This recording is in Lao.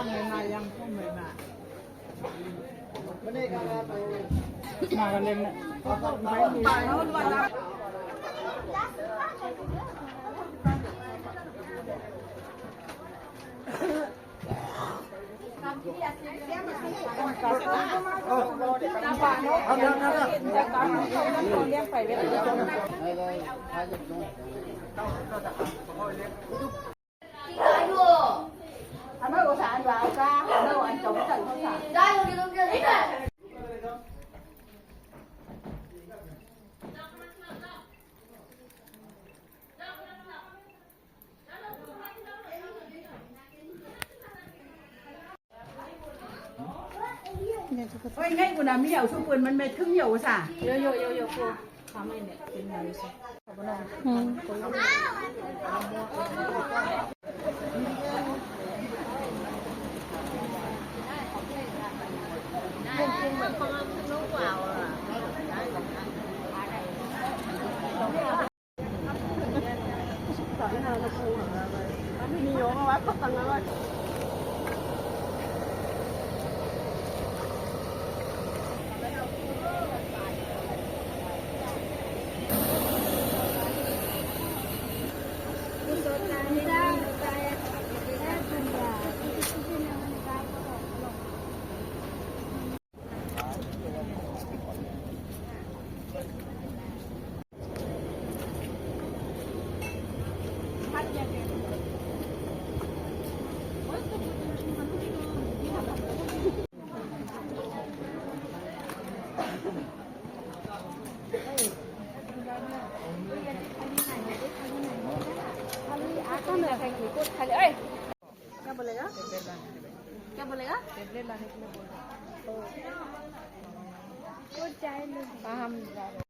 ມາກັນເລີຍນະ. ໂອ້ຍ ໄງກູນະ ມີເອົາຊຸເປີນມັນແມ່ນເຖິງເຍົວຊະ. ເຍົວໆໆໆ ໂອ້ ທຳໃຫ້ແມ່ເປັນຫຍັງຊະ. ອືມ. क्या बोलेगा? क्या बोलेगा? हाँ, हम जा रहे हैं।